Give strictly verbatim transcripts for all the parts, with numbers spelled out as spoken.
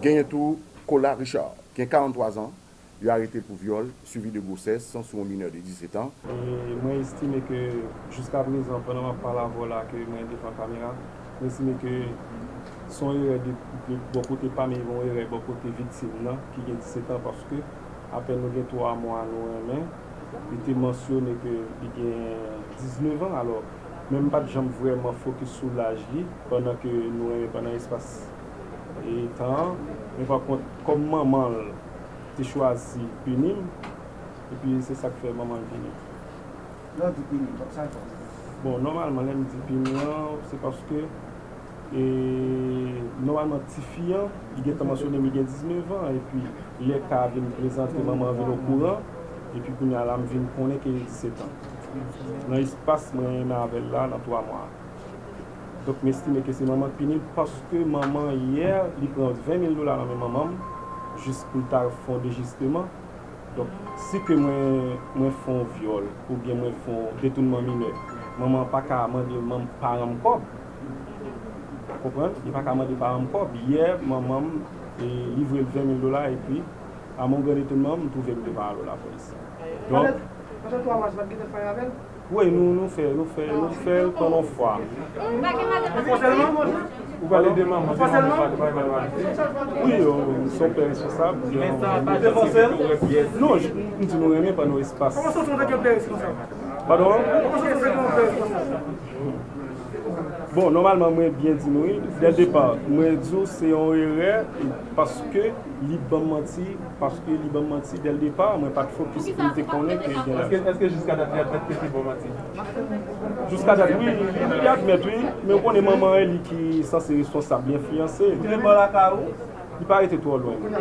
Genyen tou Cola Richard, gen karant twa zan, yo arete l pou vyòl, suivi de gwosès, sou yon minè de disèt an. E mwen estime ke jiska prezan, pandan m ap pale avè w la, ke mwen devan kamera, mwen estime ke se yon erè de, de bò kote pa m, e yon erè bò kote viktim nan, ki gen disèt an, paske apèn nou gen twa mwa nou renmen, li te mansyone ke li gen diznèf an, alò, men m pa t janm vrèman fokis sou laj li, pandan ke nou renmen pandan espas e tan an, men pa kont, kòm manman l te chwazi pini m, epi se sa k fè manman l pini m. Lè w di pini, sa l fè? Bon, nòmalman, lè m di pini an, se paske, e, nòmalman, tifi an, li gentan mansyone m, li gen diznèf an, epi lè ka a vin prezante, manman an vin okouran, epi kounye a la, m vin konnen ke li disèt an. Nan espas mwen renmen avè l la, nan twa mwa. Donk, m estime ke se manman k pini l, paske manman, yè, li pran ven mil dola nan men manman m, jis pou l ta fè yon dejisteman. Donk, si ke mwen, mwen fè yon vyòl, oubyen mwen fè yon detounman minè, manman an pa ka mande manm, paran m kòb. Ou konprann? Li pa ka mande paran m kòb. Yè, manman m, e, livre l ven mil dola, epi, a mon grand étonnement, m twouve m devan alo lapolis. Donk, pandan, pandan twa mwa, sa pa t gentan fè avè l? Wi, nou, nou fè, nou fè, nou fè l pandan yon fwa. Ou pale de manman, de manman, pa, pa, pa, pa. Wi, yo, m se yon pè responsab. Men sa pa santi ke w renmen pyès. Non, j-, m di nou renmen pa nou espas. Kòman w santi w antanke pè responsab? Padon? Kòman w santi w antanke pè responsab? Bon, nòmalman, mwen byen di nou wi. Dè l depa, mwen di w se yon erè, paske li ban m manti, paske li ban m manti dè l depa, mwen pa t fokis pou m te konnen ke gen laj. Èske, èske jiska dat li admèt ke te ba w manti? Jiska dat, wi, li, li admèt, wi, men ou konnen manman an, li ki sanse responsab, li enfliyanse. Li te bò lakay ou? Li pa rete twò lwen. Ou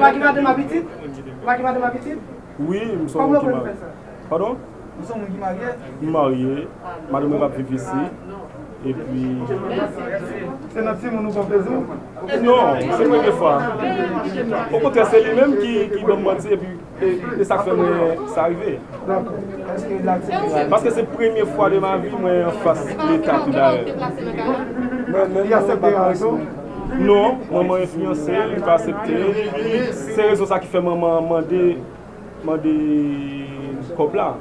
pa gen madanm a pitit? Ou pa gen madanm a pitit? Wi, m se yon moun ki marye. Padon? Ou se yon moun ki marye? M marye. Madanm mwen p ap viv isi. Epi, se nan timoun ou pran plezi w? Non, se premye fwa. Okontrè, se li menm ki, ki ban m manti, epi e, e sa k fè mwen sa rive. Dakò. Èske l aksepte? Paske se premye fwa de ma vi mwen anfas Leta tou dayè. Li aksepte rezon? Non, manman enfliyanse, li pa aksepte. Se rezon sa ki fè manman an mande, mande kòb la.